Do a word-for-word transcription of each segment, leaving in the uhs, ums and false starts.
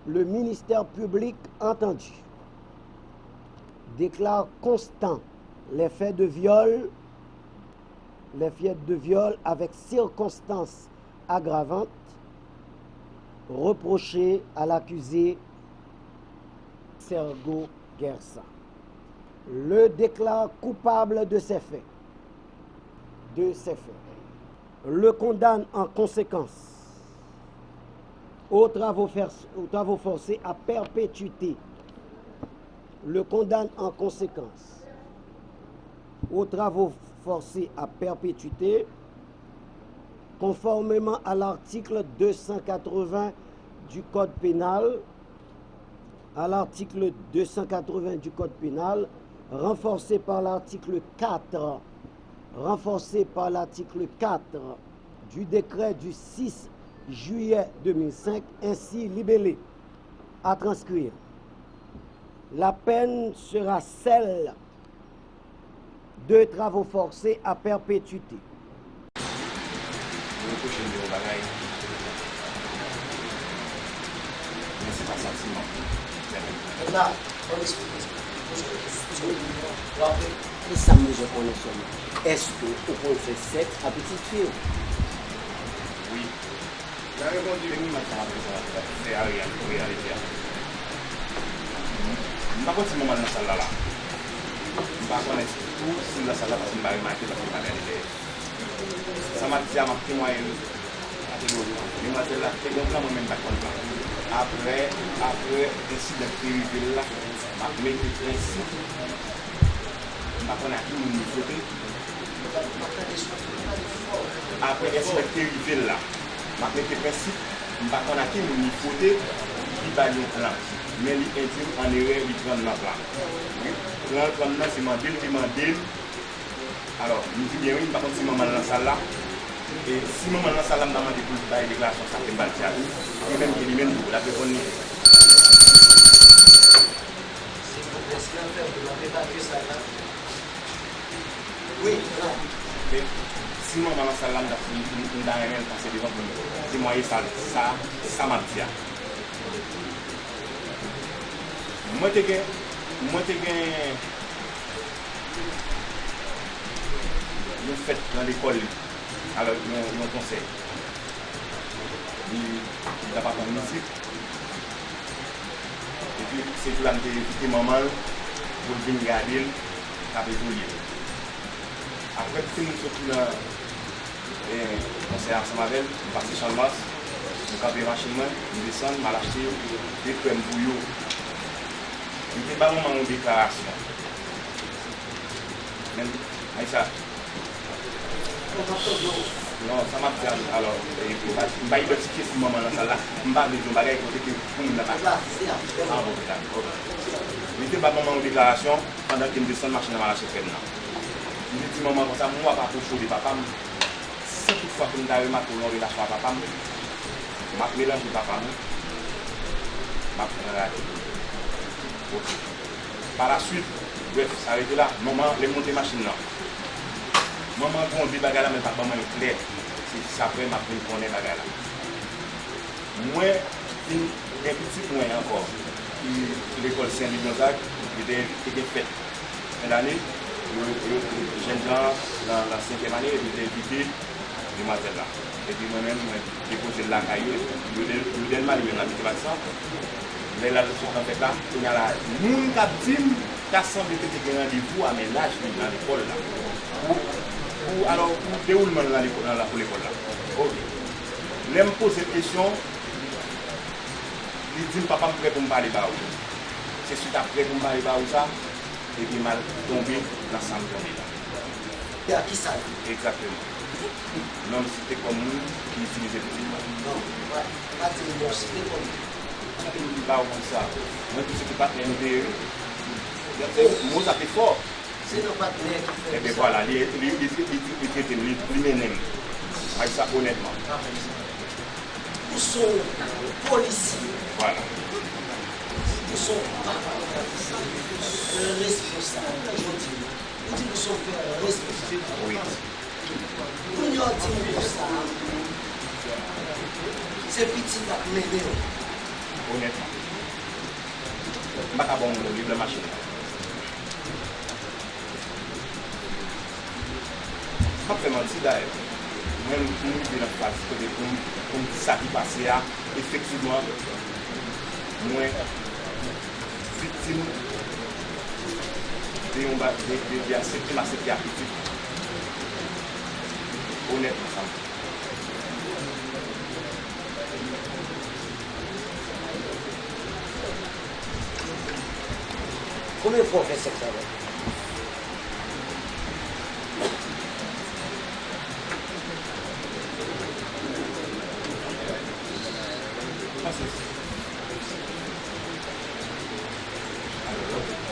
Le ministère public entendu déclare constant les faits de viol, les faits de viol avec circonstances aggravantes reprochés à l'accusé Sergo Gersa. Le déclare coupable de ces faits. De ces faits. Le condamne en conséquence aux travaux, fer- aux travaux forcés à perpétuité. Le condamne en conséquence aux travaux forcés à perpétuité, conformément à l'article deux cent quatre-vingts du Code pénal, à l'article deux cent quatre-vingts du Code pénal, renforcé par l'article quatre, renforcé par l'article quatre du décret du six juillet deux mille cinq, ainsi libellé. À transcrire. La peine sera celle de travaux forcés à perpétuité. Yo repwoche m de yon bagay, men se pa santiman. La, ban m eksplike, eksplike, poze yon kesyon. W ap... E sa m bezwen konnen sèlman, èske ou konn fè sèks ak pitit fi w? Wi. Nan reponn di wi, m ap fè Ariel, reyalite a. M pa konn si manman l nan sal la la. M pa konnen tou si l nan sal la paske m pa remake, paske m pa gade dèyè. Sa m ap di a, m ap temwaye wi. Demwazèl la te gen plan, mwen menm m pa t konn plan. Apre, apre ensidan ki te rive l la, m ap mete prensip. M pa konn a ki moun li fote. Apre ensidan ki te rive l la, m ap mete prensip, m pa konn a ki moun li fote, ki ba l yon plan. Men li endui m an erè, li pran m nan plan. Plan l pran m nan, se mande l te mande m. Alò, m di byen wi, m pa konn si manman l nan sal la. E si manman l nan sal la, m ta mande pou l bay deklarasyon sa ke m pral di a tou. Li menm, li menm tou, l ap reponn li. Se pwogrès lan fè pou l ap evalye sa la. Wi, la. Ok. Si manman nan sal la, m ta, m, m, m ta renmen l pase devan pou m temwaye sa, sa, sa m ap di a. Mwen te gen, mwen te gen yon fèt nan lekòl li. Alò, yon, yon konsè. Li, li t ap aprann mizik. Epi, se jou la m te envite manman l pou l vin gade l, k ap evolye. Apre m fin soti nan, e, konsè a ansanm avè l, m pase Channmas, m kanpe machin mwen, m desann, m al achte de krèm pou yo. Li te ba manman yon deklarasyon. Men, Aisa. Non, sa m ap di a, alò, e, m pa, m pa idantifye si manman nan sal la, m pa vle di yon bagay kote ke pou moun nan pa... Ah, bon, dakò. Li te ba manman yon deklarasyon pandan ke m desann machin nan, m al achte krèm nan. M te di manman konsa, mwa pa pwoche de papa m. Si toutfwa ke m ta remake w nan relasyon a papa m, m ap melanje papa m, m ap pran rate. Ok. Palaswit, brèf, sa rete la. Manman, lè m monte machin nan, manman gen yon de bagay la, men l pa ban mwen l klè. Se jis apre m ap vin konnen bagay la. Mwen vin gen pitit mwen ankò, ki lekòl Sen Li Gonzag, li te, te gen fèt fen dane, yo, yo, jènjan an nan, nan senkyèm ane, epi li te envite demwazèl la. Epi mwen menm, mwen depoze l lakay yo, Rue Del-, Rue Delma, li menm l abite Batisan. Lè l al sot nan fèt la, kounye a la, moun k ap di m, ta sanble ke te gen randevou a mennaj li nan lekòl la. Pou, pou, alò, pou dewoulman l nan lekò-, nan lakou lekòl la. Ok. Lè m poze l kesyon, li di m, "Papa, m prè pou m pale ba ou." Se swit a "prè pou m pale ba ou" sa, epi m al tonbe nan sa m tonbe la. E a kisa l ye? Egzakteman. Non m site kòm moun ki itilize pitit mwen. Non, pa, pa di m non, site kòm moun. Ki te m ba w konsa. Mwen tou se te patnè nou te ye wi. Mo sa te fò. Se nan patnè ki fè... Ebyen vwala, li, li, li, li, li trete m, li, li mennen m. Bay sa onètman. Ou se yon polisye. Vwala. Ou se yon papa. Responsab jodi a. Ou di nou se yon frè responsab. Wi. Kounye a w di m konsa, se pitit la k mennen w. Onètman. M pa ka ba w yon liv nan machin nan. M ap fè manti dayè. Mwen, m rive nan faz kote pou m, pou m di sa ki pase a, efektivman, mwen viktim de yon ba-, de, de, de aksepte, m aksepte atitid. Onètman, sa m di. Konbyen fwa w fè sèks avè l?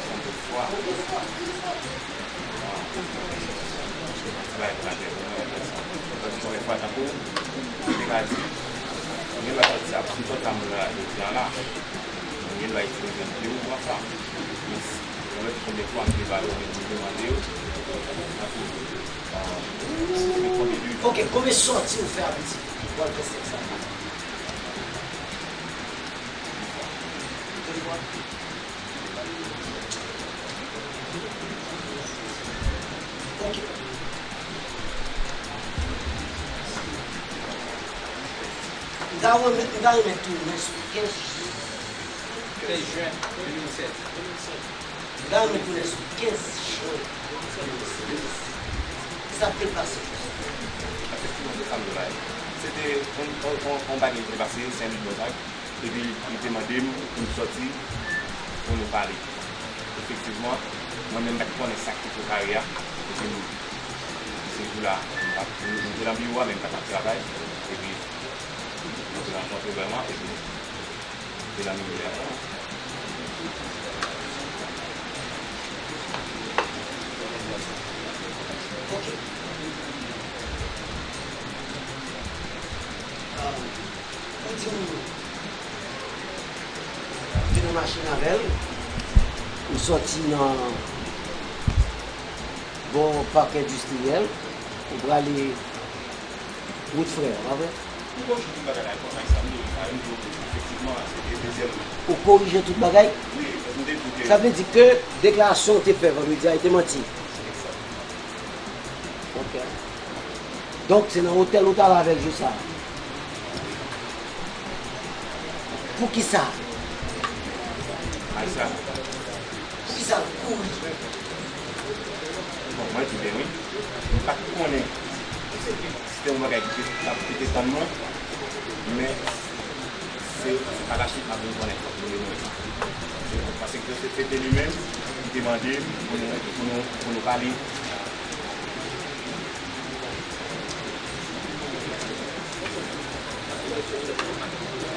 Konbyen fwa? Bay pou la tèt mwen, yon pèsòn. Paske konbyen fwa, tankou, mwen te ka di, mwen gen dwa sòti ap sipòt sa moun nan jodi a la. Mwen gen dwa itilize m de ou pran sa. Men, mwen wè konbyen fwa m te ba yo, mwen te demande yo. Tankou, ah, se konbyen de... Ok, konbyen sòti ou fè a pitit? Pou al fè sèks sa. De fwa. Ok. M ta renmen, m ta renmen tounen sou kenz jen. Kenz jen de mil sèz. M ta renmen tounen sou kenz jen de mil sèz. Kisa k te pase jis? Efektivman, se sa m di w la. Se te yon, yon, yon, yon bagay ki te pase, Sen Louis Gonzague. Epi li te mande m pou m sòti pou nou pale. Efektivman, mwen menm m pa t konnen sa k te prekare a. Epi m, se jou la, m pa t, m te nan biwo a, men m pa t ap travay. Epi nou te rankontre vrèman, epi nou te nan milyè a vrèman. Ok. Ah, ou di m, ou te nan machin avè l, ou sòti nan bò pak endistriyèl, ou prale wout Frè a, pa vre? M korije tout bagay la, e konsa, e sa m di w, sa, m di w, efektivman, se te dezyèm. Ou korije tout bagay? Wi, paske m te di w ke... Sa vle di ke deklarasyon w te fè vandredi a, e te manti? Egzakteman. Ok. Donk, se nan otèl ou t al avè l jou sa a? Poukisa? Poukisa l kouri? Bon, mwen di byen wi. M pa t konnen si se te yon bagay ki te, ki te tann mwen, men se pa la suite m ap vin konnen. Paske se, se te li menm ki te mande pou nou, pou nou, pou nou pale.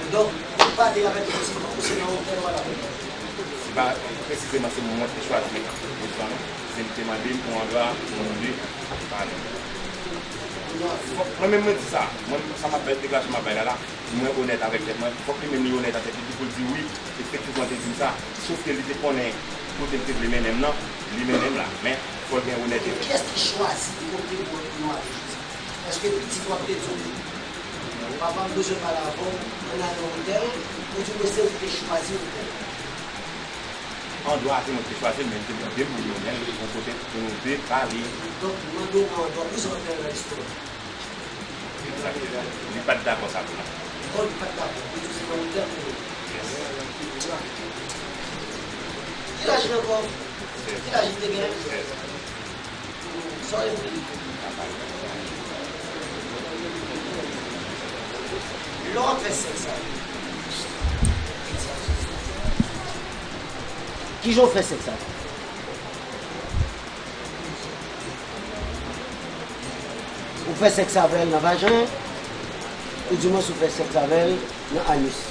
Donk, ou pale avèk pitit ou, se nan otèl ou al avè l? Se pa presizeman se mwen ki te chwazi pozisyon an, non. Se li te mande m yon andwa pou nou de pale. Fòk mwen menm mwen di sa. Mwen, sa m ap bay, deklarasyon m ap bay la la, mwen onèt avèk tèt mwen. Fòk li menm li onèt avèk tèt li tou pou l di wi, efektivman te di m sa. Sof ke li te konnen kote l te vle mennen m nan, li mennen m la. Men, fò l gen onètete. E kiyès ki chwazi kote pou nou ale jodi? Èske pitit w ap te di w, papa m bezwen pale avè w, ann ale nan otèl, oubyen se ou ki te chwazi otèl? Andwa a se mwen ki te chwazi l, men li te mande m pou nou mennen l yon kote pou nou de pale. Donk, mande w nan andwa, ou se otèl nan istwa? Egzakteman. Li pa t dakò sa tou non. Oh, li pa t dakò. Li di w se nan otèl pou nou. Yes. Ki laj li ankò? Sèz. Ki laj li te gen? Sèz. Sa w te di? Lè w ap fè sèks avè l, kijan w fè sèks avè l? Ou fè sèks avè l nan vajen, oudimwens ou fè sèks avè l nan anis?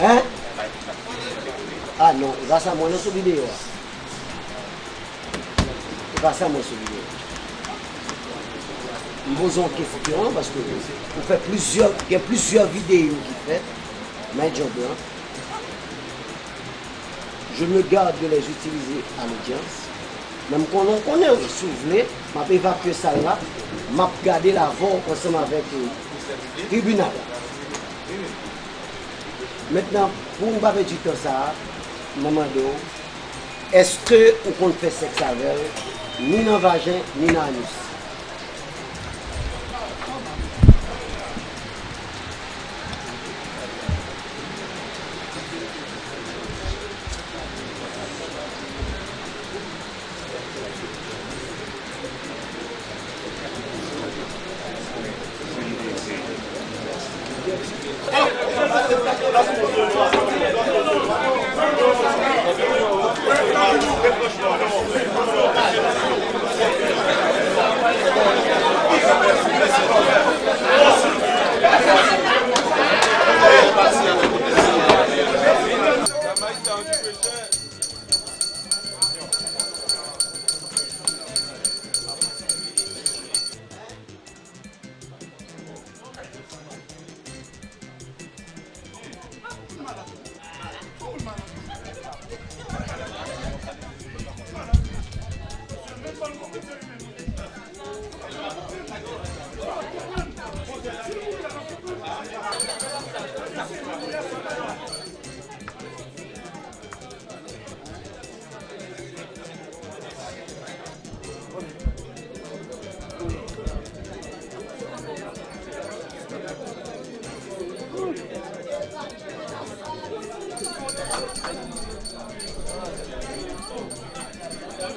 Hein? Ah non, e pa sa m wè nan sou videyo a. E pa sa m wè sou videyo a. M poze yon kesyon paske ou fè plizyè, gen plizyè videyo ki fèt nan djòb lan. Je me garde de les utiliser à l'audience. Men m konnen, konnen, si w vle, m ap evakye sal la, m ap gade l avè w ansanm avèk, euh, tribinal la. Mentnan, pou n pa pèdi tan sa a, m ap mande w, èske ou konn fè sèks avè l, ni nan vajen, ni nan anis?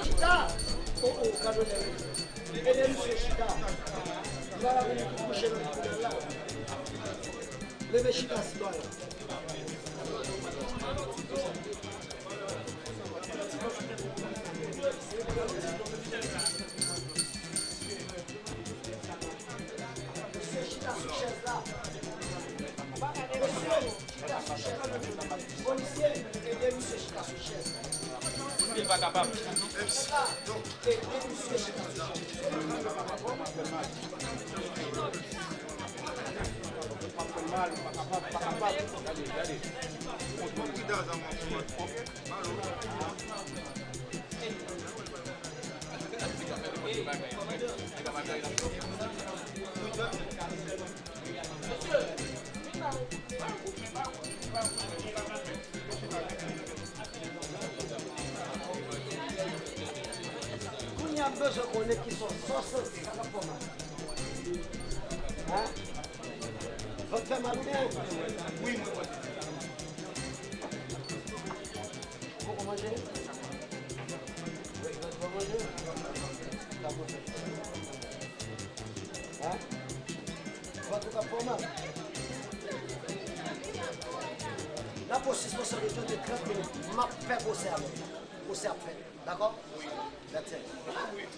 Chita! O, o, gad onè. Ede misye chita. Li pa la pou kouche nan tribinal la. Leve chita, sitwayen. Mesye, chita sou chèz la. Mesye, chita sou chèz la. Polisye, ede misye chita sou chèz la. Li pa kapab. Ede misye chita sou chèz la. Kounye a m bezwen konnen ki sòs, sòs sa k ap fè w mal. Hein? Vant fè mal ou byen? Wi, mwen wè. Poko manje? Vant poko manje? Hein? Vant ou k ap fè w mal? N ap pran sispansyon de trant minit. M ap fè pwosè avè w. Pwosè ap fèt. Dakò? That's it.